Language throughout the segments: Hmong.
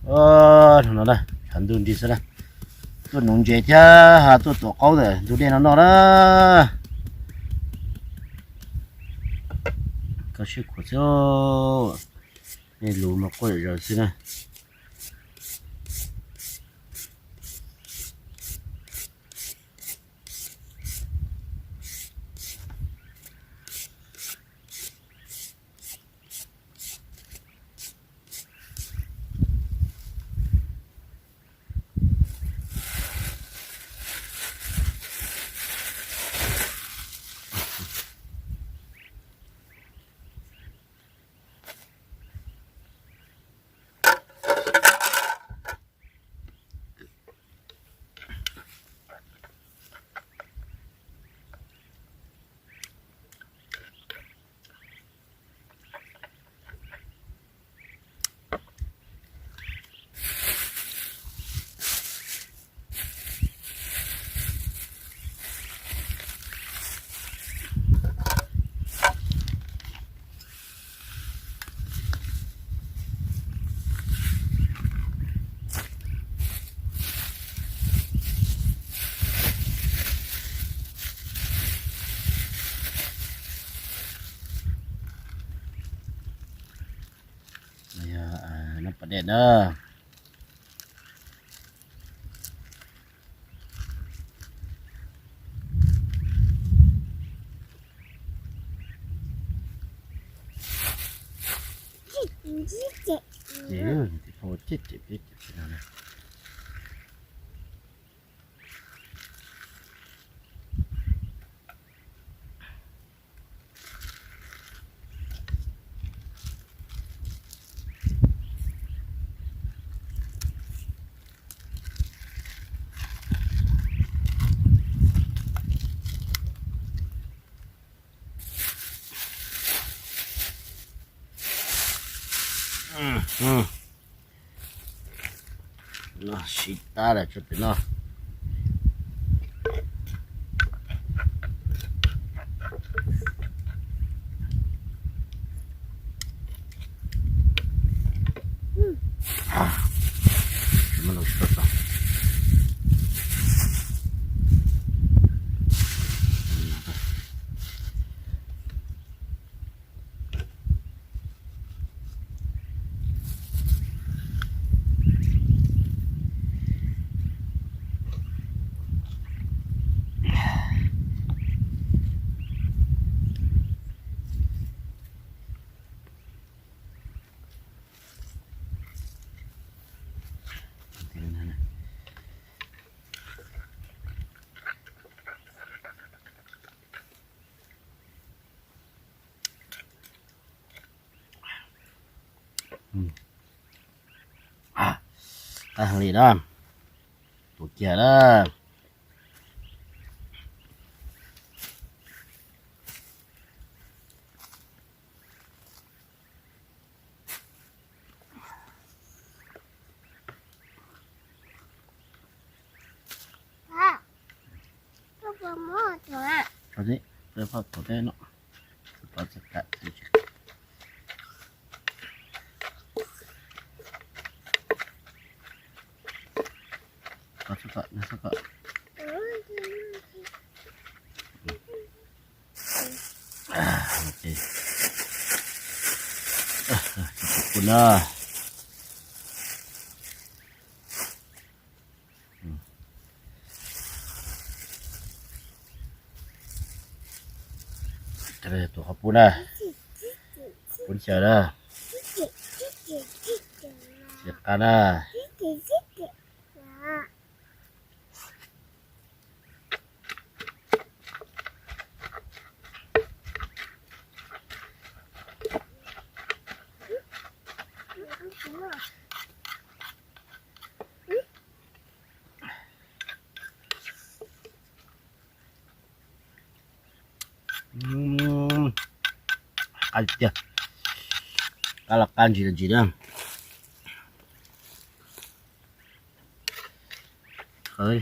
Hnub no na, tshav ntuj nrig xwb na, tuaj nuv ntses thiab ho tuaj tuav qaub ntawm ntug dej no noj na. Koj siab khuav xwb, nej lus mas quaj zom zaws xwb na. Noj pas dej na. Noj sib tab lawm tso pem no. Qab heev li na. Tuav kiag na. Kuv na. Tus qhov pub na, pub xyaw na, xyaw qab na. Qab tiag, qab los qab ntsis los ntsis na. Coj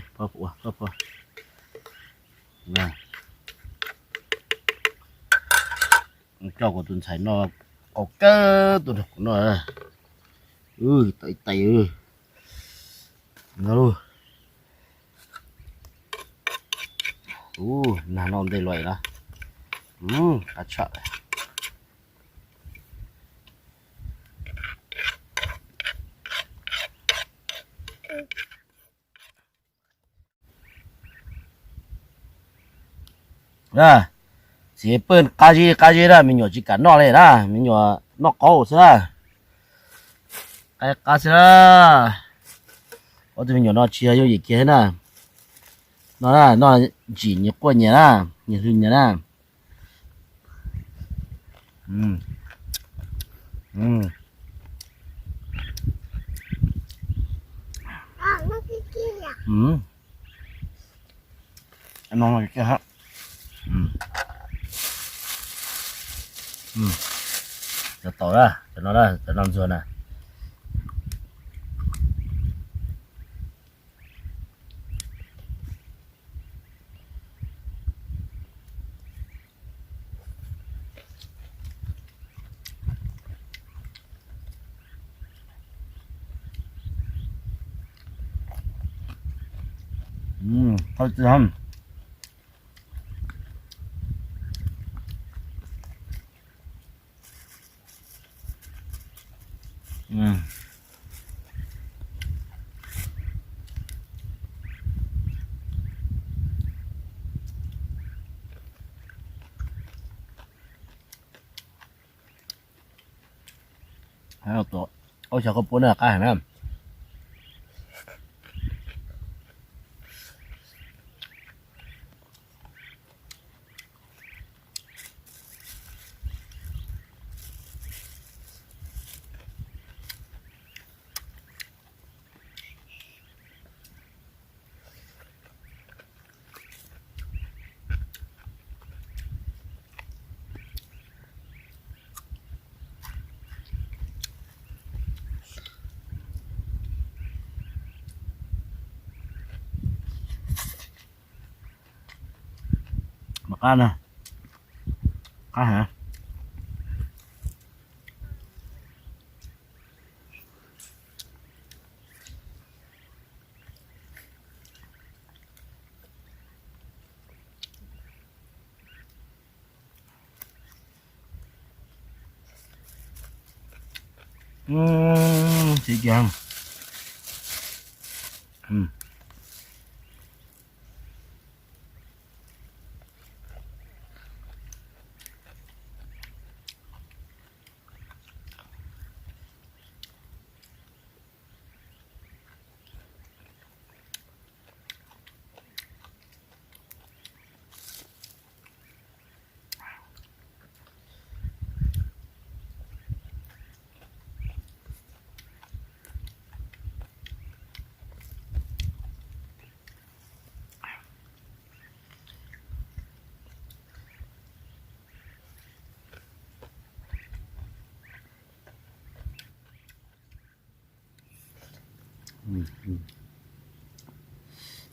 kuv tus ntxhais no, qaug kawg tuaj nrog kuv noj. Tau ib tais no lub. Ub, nag noj ntej luaj na. Qab tshaj. Txiv pej qab zib qab zib na, me nyuam tsis kam noj li na, me nyuam noj qaub xwb na. Qab qab xwb na. Ob tug me nyuam no tsis yog yooj yim kiag thiab na. No na, noj ntsim nyias quaj nyias na, nyias hlwb nyias na. Cov tau, cov no, cov no ntxuag na. Thauj txiv hab. Ua xyov koj puab na qab heev na. Mas qab na, qab heev. Siv kiag.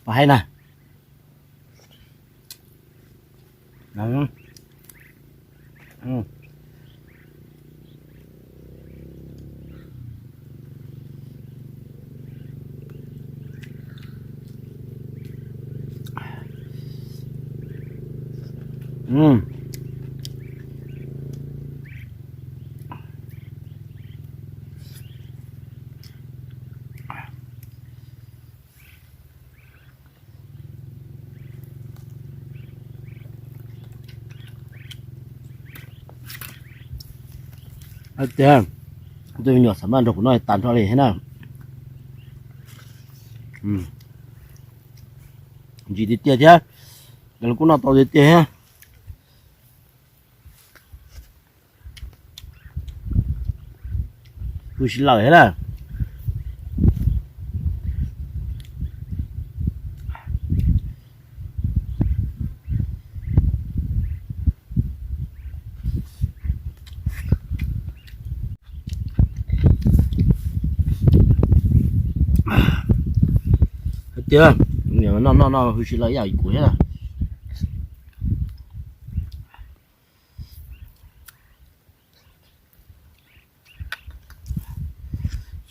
Pom hais na. Tiag, tej me nyuam xav maj nrog kuv noj tas nrho li thiab na. Ntsim tiag tiag thiab, los kuj noj tau tiag tiag thiab. Hwj si lawm thiab na. Hais tias noj noj noj hwj si lawm ib yam kuv thiab na.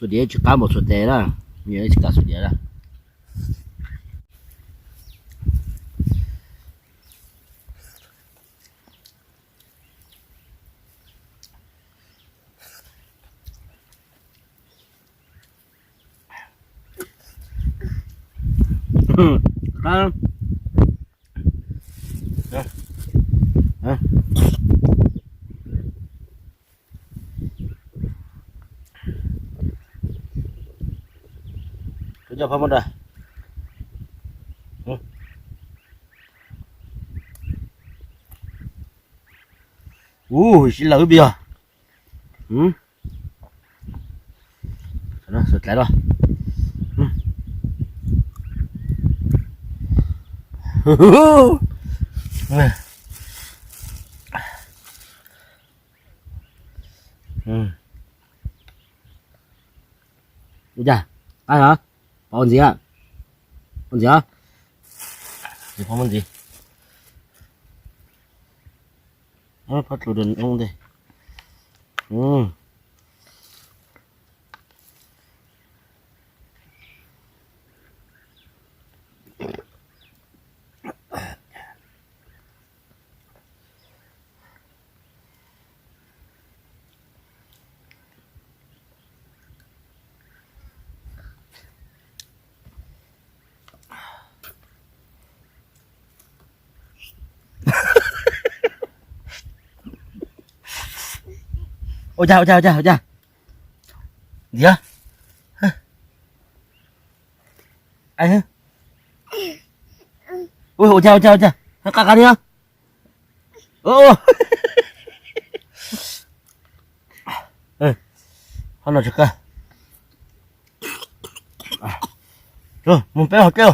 Xuas diav tsis qab npaum xuas tes na, tsis kam xuas diav na. Cov phab muab da. Ub, siv lawm ib pliag. Xuas dlawb los. Ua cas, qab heev? Pov ntxiv, pov ntxiv, ntxiv pov ntxiv. Pov tus dua ntej. Ua cas, ua cas, ua cas, ua cas? Ntxiv. Ua cas, ua cas, ua cas? Qab qab li. Qhov no tsis qab. Mus peb mus dlej.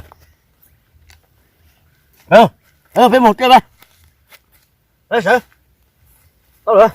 Peb mus dlej, peb sawv. Tau lawm.